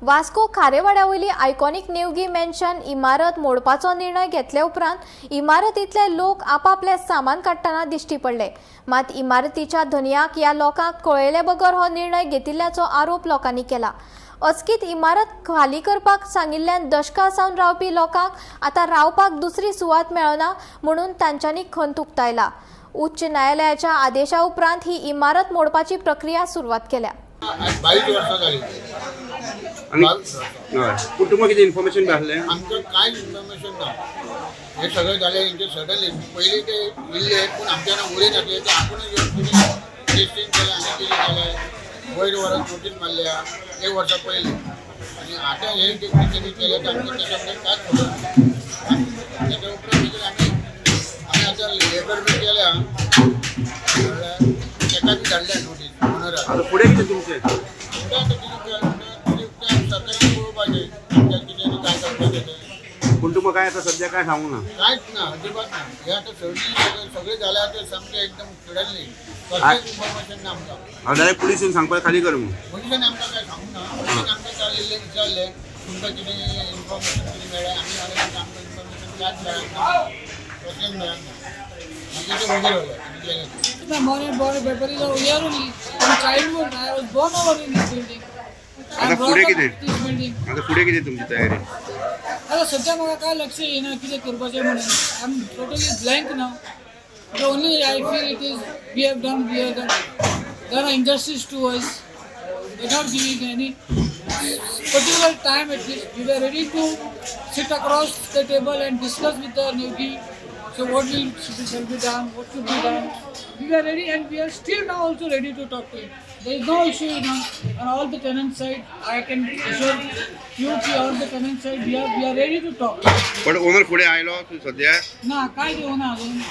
वास्को खारेवाड्या वयली iconic Nevgi mansion इमारत मोडपाचो निर्णय घेतले उपरांत इमारतींतले लोक आपापले सामान काडटना दिश्टी पडले. मात इमारतीच्या धनयाक ह्या लोकांक कळयले बगर हो निर्णय घेतिल्ल्याचो आरोप लोकांनी केला. अचकीत इमारत खाली करपाक सांगिल्ल्यान दशकां सावन रावपी लोकांक आतां रावपाक दुसरी सुवात मेळना म्हणून तांच्यांनी खंत उक्तायला. उच्च न्यायालयाच्या आदेशा उपरांत ही इमारत मोडपाची प्रक्रिया सुरवात केल्या. आज 22 वर्सां जाली. आनी 22 वर्सां. हय, पूण तुमकां कितें इन्फॉर्मेशन बी आसलें? आमकां कांयच इन्फॉर्मेशन ना. हे सगळें जालें हेंचे सडनली. पयलीं ते इल्ले, पूण आमच्या उलयनासले. ते आपुणूच येवन कितें टेस्टींग केलें आनी कितें केलें, वयर व्हरोन नोटीस मारल्या एक वर्सा पयलीं. आनी आतां हे जे कितें केलें तें आमकां तेच्या बद्दल कांयच खबर ना. तेच्या उपरांत मागीर आमी आतां लेबर बी केल्या, म्हणल्यार तेका बी धाडल्या नोटीस ओनराक. आतां फुडें कितें तुमचें? फुडें आतां कितें कितें सरकारान पळोवपाचें, आमच्या कितें काय करपाचें तें. पूण तुमकां काय आतां सद्या काय सांगूंक ना? कांयच ना, अजिबात ना. हे आतां सगळी सगळें सगळें जालें आतां सामकें एकदम सडनली. कसलेंच इन्फॉर्मेशन ना आमकां. हांव डायरेक्ट पुलीस येवन सांगपाक खाली कर म्हणून. पोलिसान आमकां काय सांगूंक ना. पोलिसान आमकां काल इल्लें विचारलें, तुमकां कितें इन्फॉर्मेशन कितें मेळ्ळें? आमी सांगलें, आमकां इन्फॉर्मेशन कांयच मेळना, कसलेंच मेळना. मागीर ते वगैरे जालें आनी गेलें ते. My born and born Pepper is over here only. From childhood, I was born over in this building. I आता am brought फुडें up कितें? in this building. आतां फुडें कितें तुमची तयारी? आता सध्या म्हाका काय लक्ष येना कितें करपाचें म्हणून. I am totally blank now. The only I feel it is we have done injustice to us without giving any particular time at least. We were ready to sit across the table and discuss with the Nevgi. So what will should shall be done, what should be done. We were ready and we are still now also ready to talk to him. There is no issue on all the tenant side. I can assure you ki on the tenant side we are ready to talk. पण owner फुडें आयलो सद्या? ना, काय दिवना अजून.